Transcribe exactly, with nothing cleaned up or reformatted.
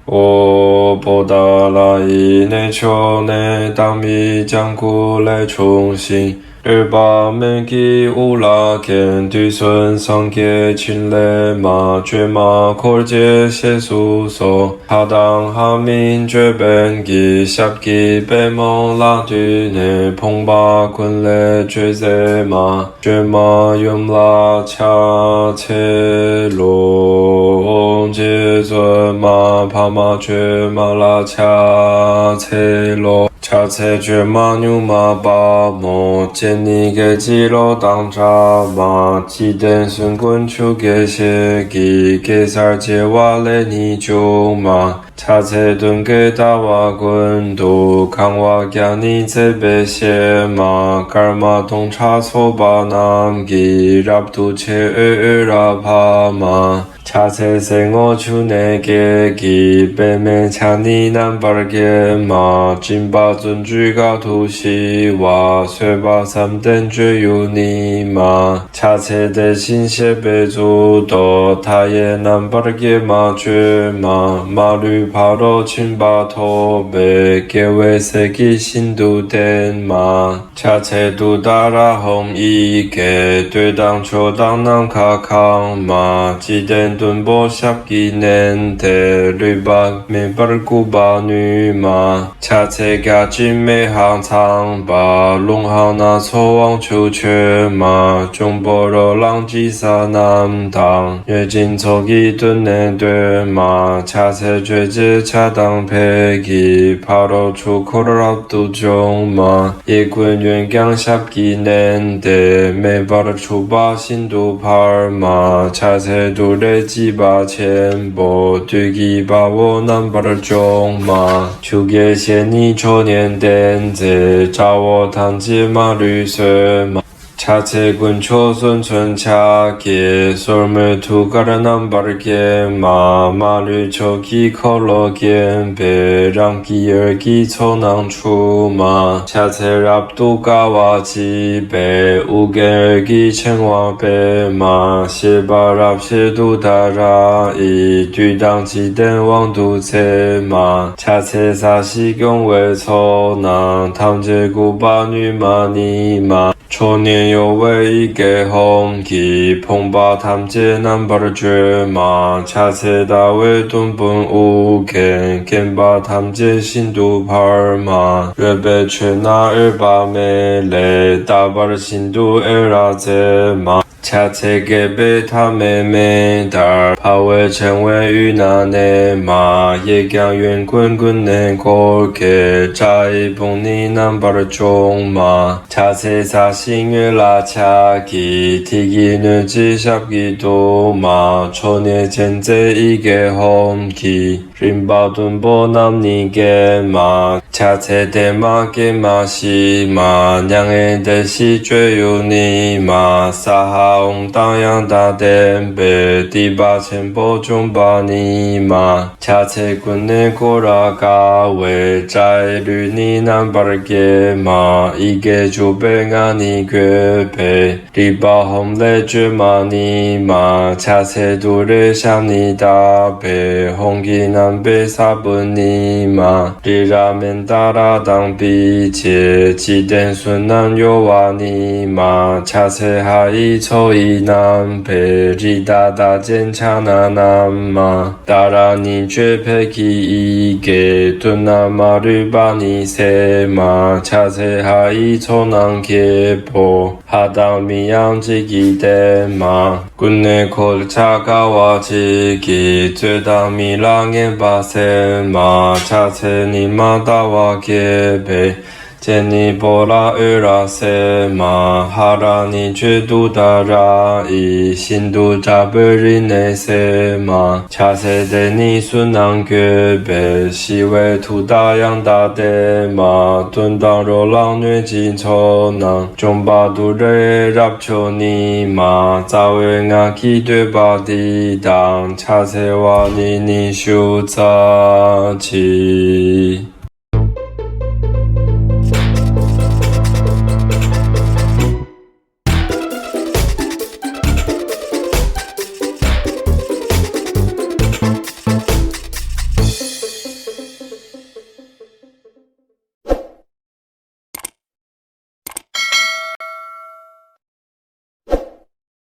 འོ་པོ་ཏ་ལ་ཡི་གནས་མཆོག་ནས། དམ་པའི་ལྗང་གུ་ལས་བྱུང་ཞིང་། འོད་དཔག་མེད་ཀྱི་དབུ་ལ་བརྒྱན། དུས་གསུམ་སངས་རྒྱས་ཕྲིན་ལས་མ། བཅོས་མ་འཁོར་བཅས་ཞེས་སུ་གསོལ། ལྷ་དང་ལྷ་མིན་ཅོད་པན་གྱི། ཞབས་ཀྱི་པདྨོ་ལ་བཏུད་ནས། ཕོངས་པ་ཀུན་ལས་བཅོས་མཛད་མ། བཅོས་མ་ཡུམ་ལ་ཕྱག་འཚལ་ལོ། རྗེ་བཙུན་མ་འཕགས་མ་བཅོས་མ་ལ་ཕྱག་འཚལ་ལོ། ཕྱག་འཚལ་བཅོས་མ་མྱུར་མ་དཔའ་མོ། སྤྱན་ནི་སྐད་ཅིག་གློག་དང་འདྲ་མ། འཇིག་རྟེན་གསུམ་མགོན་ཆུ་སྐྱེས་ཞལ་གྱི། གེ་སར་བྱེ་བ་ལས་ནི་བྱུང་མ། ཕྱག་འཚལ་གདོན་བགེགས་ལྟ་བ་ཀུན་ཏུ། གང་བ་བརྒྱ་ནི་མཛད་པའི་གཤེད་མ། སྐར་མ་སྟོང་ཕྲག་ཚོགས་པ་རྣམས་ཀྱིས། རབ་ཏུ་མཆེ་འོད་འོད་རབ་འཕགས་མ། ཕྱག་འཚལ་སེར་སྔོ་ཆུ་ནས་སྐྱེས་ཀྱི། པདྨས་ཕྱག་ནི་རྣམ་པར་བརྒྱན་མ། སྦྱིན་པ་བརྩོན་འགྲུས་དཀའ་ཐུབ་ཞི་བ། བཟོད་པ་བསམ་གཏན་སྤྱོད་ཡུལ་ནི་མ། ཕྱག་འཚལ་དེ་བཞིན་གཤེགས་པའི་གཙུག་ཏོར། མཐའ་ཡས་རྣམ་པར་རྒྱན་མ་བཅོས་མ། མ་ལུས་ཕ་རོལ་ཕྱིན་པ་ཐོབ་པའི། རྒྱལ་བའི་སྲས་ཀྱིས་ཤིན་ཏུ་བསྟེན་མ། ཕྱག་འཚལ་ཏུཏྟཱ་ར་ཧཱུྃ་ཡི་གེས། འདོད་དང་ཕྱོགས་དང་ནམ་མཁའ་གང་མ། འཇིག་རྟེན་བདུན་པོ་ཞབས་ཀྱིས་མནན་ཏེ། ལུས་པ་མེད་པར་བཀུག་པར་ནུས་མ། ཕྱག་འཚལ་བརྒྱ་བྱིན་མེ་འཕང་ཚངས་པ། རླུང་འཕང་སྣ་ཚོགས་དབང་ཕྱུག་མཆོད་མ། འབྱུང་པོ་རོ་ལངས་དྲི་ཟ་རྣམས་དང་། མྱོས་བྱེད་ཚོགས་ཀྱི་གདོན་ནི་གདོན་མ། ཕྱག་འཚལ་མཆོད་བྱེད་ཆགས་སྡང་བགེགས་ཀྱི། ཕ་རོལ་ཆོས་འཁོར་རབ་ཏུ་འཇོམས་མ། གཡས་བསྐུམ་གཡོན་བརྐྱང་ཞབས་ཀྱིས་མནན་ཏེ། མེ་འབར་འཁྲུགས་པ་ཤིན་ཏུ་འཕར་མ། ཕྱག་འཚལ་ཏུ་རེ་བརྩེ་བ་ཆེན་པོ། བདུད་ཀྱི་དཔའ་བོ་རྣམ་པར་འཇོམས་མ། ཆུ་སྐྱེས་ཞལ་ནི་མཆོག་བརྙེས་ལྡན་མཛད། དགྲ་བོ་ཐམས་ཅད་མ་ལུས་གསོད་མ། ཕྱག་འཚལ་དཀོན་མཆོག་གསུམ་མཚོན་ཕྱག་རྒྱའི། སོར་མོས་ཐུགས་ཀར་རྣམ་པར་བརྒྱན་མ། མ་ལུས་ཕྱོགས་ཀྱི་འཁོར་ལོ་བརྒྱན་པའི། རང་གི་འོད་ཀྱི་ཚོགས་རྣམས་འཁྲུག་མ། ཕྱག་འཚལ་རབ་ཏུ་དགའ་བ་བརྗིད་པའི། དབུ་རྒྱན་འོད་ཀྱི་ཕྲེང་བ་སྤེལ་མ། བཞད་པ་རབ་བཞད་ཏུཏྟཱ་ར་ཡིས། བདུད་དང་འཇིག་རྟེན་དབང་དུ་མཛད་མ། ཕྱག་འཚལ་ས་གཞི་སྐྱོང་བའི་ཚོགས་རྣམས། ཐམས་ཅད་འགུགས་པར་ནུས་མ་ནི་མ། མཆོག་ནི་གཡོ་བའི་ཡི་གེ་ཧཱུྃ་གིས། ཕོངས་པ་ཐམས་ཅད་རྣམ་པར་བཅོས་མ། ཕྱག་འཚལ་ཟླ་བའི་དོང་པོ་དབུ་རྒྱན། བརྒྱན་པ་ཐམས་ཅད་ཤིན་ཏུ་འཕར་མ། རོལ་པའི་མཆོད་རྣམས་འོད་དཔག་མེད་ལས། རྟག་པར་ཤིན་ཏུ་འོད་རབ་མཛད་མ། ཕྱག་འཚལ་རྒྱལ་པོའི་ཐ་མལ་མེ་ལྟར། འཕར་བའི་ཕྲེང་བའི་དབུས་ན་གནས་མ། གཡས་བརྐྱང་གཡོན་བསྐུམ་ཀུན་ནས་བསྐོར་དགའི། དགྲ་ཡི་དཔུང་ནི་རྣམ་པར་འཇོམས་མ། ཕྱག་འཚལ་ས་གཞིའི་ངོས་ལ་ཕྱག་གི། ཐིག་གི་སྣོད་ཅིག་ཞབས་ཀྱིས་བཏུད་མ། མཆོག་ནི་མཚན་མཛད་ཡི་གེ་ཧཱུྃ་གིས། རིམ་པ་བདུན་པོ་རྣམས་ནི་བརྒྱན་མ། ཕྱག་འཚལ་བདེ་མ་དགེ་མ་ཞི་མ། མྱ་ངན་འདས་ཞི་སྤྱོད་ཡུལ་ནི་མ། སྭཱ་ཧཱ་ཨོཾ་དང་ཡང་དག་ལྡན་པས། སྡིག་པ་ཆེན་པོ་འཇོམས་པ་ནི་མ། ཕྱག་འཚལ་ཀུན་ནས་བསྐོར་རབ་དགའ་བའི། དགྲ་ཡི་ལུས་ནི་རྣམ་པར་བརྒྱན་མ། ཡི་གེ་བཅུ་པའི་ངག་ནི་བཀོད་པའི། རིག་པ་ཧཱུྃ་ལས་བཅོས་མ་ནི་མ། ཕྱག་འཚལ་ཏུ་རེའི་ཞབས་ནི་བརྡབས་པས། ཧཱུྃ་གི་རྣམ་པའི་ས་བོན་ནི་མ། རི་རབ་མནྡཱ་ར་དང་བི་ཙའི། འཇིག་རྟེན་གསུམ་རྣམས་གཡོ་བ་ནི་མ། ཕྱག་འཚལ་ཧ་ཡི་ཚོགས་ཀྱི་རྣམ་པའི། རི་དྭགས་རྟགས་ཅན་ཕྱག་ན་བསྣམས་མ། ཏཱ་ར་གཉིས་བརྗོད་ཕཊ་ཀྱི་ཡི་གེས། དུག་རྣམས་མ་རིག་པ་ནི་སེལ་མ། ཕྱག་འཚལ་ཧ་ཡི་ཚོགས་རྣམས་ཁྱད་པར། ལྷ་དང་མི་ཡང་འཇིགས་ཀྱིས་བསྟེན་མ། ཀུན་ནས་འཁོར་བཅས་དགའ་བ་བརྗིད་ཀྱིས། རྩོད་དང་རྨི་ལམ་ངན་པ་སེལ་མ། ཕྱག་འཚལ་ཉི་མ་ཟླ་བ་རྒྱས་པའི། སྤྱན་ནི་སྤོ་ལགས་འོད་རབ་གསལ་མ། ཧ་ར་གཉིས་བརྗོད་ཏུཏྟཱ་ར་ཡིས། ཤིན་ཏུ་དྲག་པོའི་རིམས་ནད་སེལ་མ། ཕྱག་འཚལ་དེ་ནི་གསུམ་རྣམས་བཀོད་པའི། ཞི་བའི་མཐུ་དང་ཡང་དག་ལྡན་མ། གདོན་དང་རོ་ལངས་གནོད་སྦྱིན་ཚོགས་རྣམས། འཇོམས་པ་ཏུ་རེ་རབ་མཆོག་ནི་མ། རྩ་བའི་སྔགས་ཀྱི་བསྟོད་པ་འདི་དང་། ཕྱག་འཚལ་བ་ནི་ཉི་ཤུ་རྩ་གཅིག།